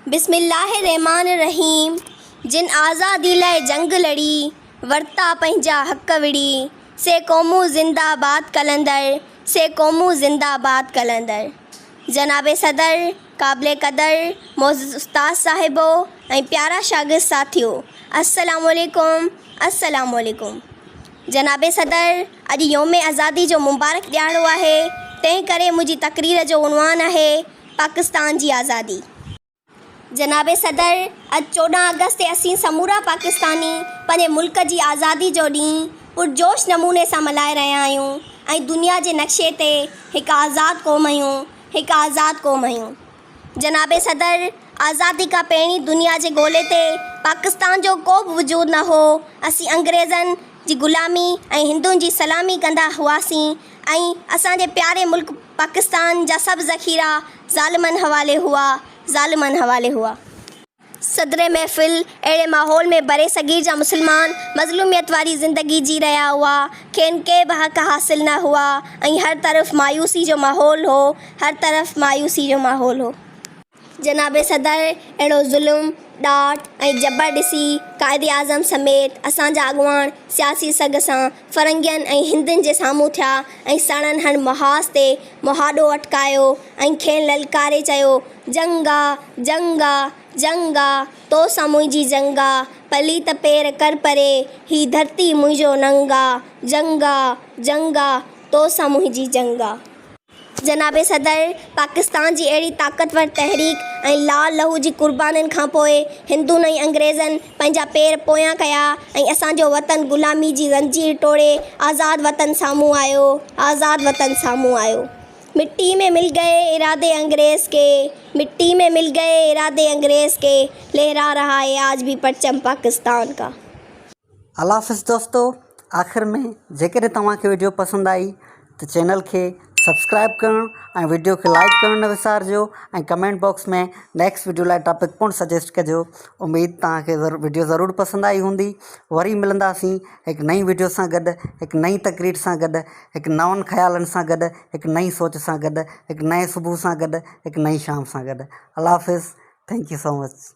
بسم الله الرحمٰن الرحيم جن آزادي لاء جنگ لڙي، ورتا پنهنجا حق وڙهي، سي قومون زنده باد قلندر، سي قومون زنده باد قلندر. جناب صدر، قابل قدر، معزز استاد صاحبو ۽ پيارا شاگرد ساٿيو، السلام عليڪم، السلام عليڪم. جناب صدر، اڄ يوم آزادي جو مبارڪ ڏهاڙو آهي، تنهن ڪري منهنجي تقرير جو عنوان آهي، پاڪستان جي آزادي. جناب صدر، اڄ 14 آگسٽ تي اسين سمورا پاڪستاني پنهنجي ملڪ جي آزادي جو ڏينهن پرجوش نموني سان ملهائي رهيا آهيون ۽ دنيا جي نقشي تي هڪ آزاد قوم آهيون، هڪ آزاد قوم آهيون. جناب صدر، آزادي کان پهرين دنيا جي گولي تي پاڪستان جو ڪو به وجود نه هو، اسين انگريزن جي غلامي ۽ هندن جي سلامي ڪندا هئاسين ۽ اسان جي پياري ملڪ پاڪستان جا سڀ ذخيرا ظالمن حوالي هئا، ظالمن حوالي هئا. صدر محفل اهڙي ماحول ۾ برصغير جا مسلمان مظلوميت واري زندگي جي رهيا هئا، کين ڪي به حق حاصل نه هئا ۽ هر طرف مايوسي جو ماحول هو، هر طرف مايوسي جو ماحول هو. جناب صدر اهڙو ظلم، ڏاڍ ۽ جبر ڏسي قائد اعظم سميت اسان جا اڳواڻ سياسي سگهه سان فرنگين ۽ هندن جي سامهون ٿيا ۽ ساڻن هر محاذ تي مهاڏو اٽڪايو ۽ کين للڪاري چيو، جنگ آ، جنگ آ، جنگ آ، تو سان منهنجي جنگ آ، پليت پير ڪر پري، هي ڌرتي منهنجو ننگ آ، جنگ آ، جنگ آ، تو سان منهنجي جنگ آ. جناب صدر، پاڪستان جي اهڙي طاقتور تحريڪ ۽ لال لهو جي قربانين کانپوء هندن ۽ انگريزن پنهنجا پير پويان ڪيا ۽ اسان جو وطن غلامي جي زنجير ٽوڙي آزاد وطن سامهون آيو، آزاد وطن سامهون آيو. مٽي ۾ مل گئي ارادي انگريز ڪي، مٽي ۾ مل گئي ارادي انگريز ڪي، لهرا رها هي آج ڀي پرچم پاڪستان ڪا. الله حافظ دوستو آخر ۾ جيڪڏهن توهان کي وڊيو پسند آئي ته چينل کي سبسڪرائب ڪرڻ ۽ وڊيو کي لائڪ ڪرڻ نه وسارجو ۽ ڪمينٽ باڪس ۾ نيڪسٽ وڊيو لاء ٽاپڪ پڻ سجيسٽ ڪجو اميد توهان کي وڊيو ضرور پسند آئي هوندي وري ملنداسين هڪ نئين وڊيو سان گڏ هڪ نئين تقرير سان گڏ هڪ نون خيالن سان گڏ هڪ نئين سوچ سان گڏ هڪ نئين صبح سان گڏ هڪ نئين شام سان گڏ الله حافظ thank you so much.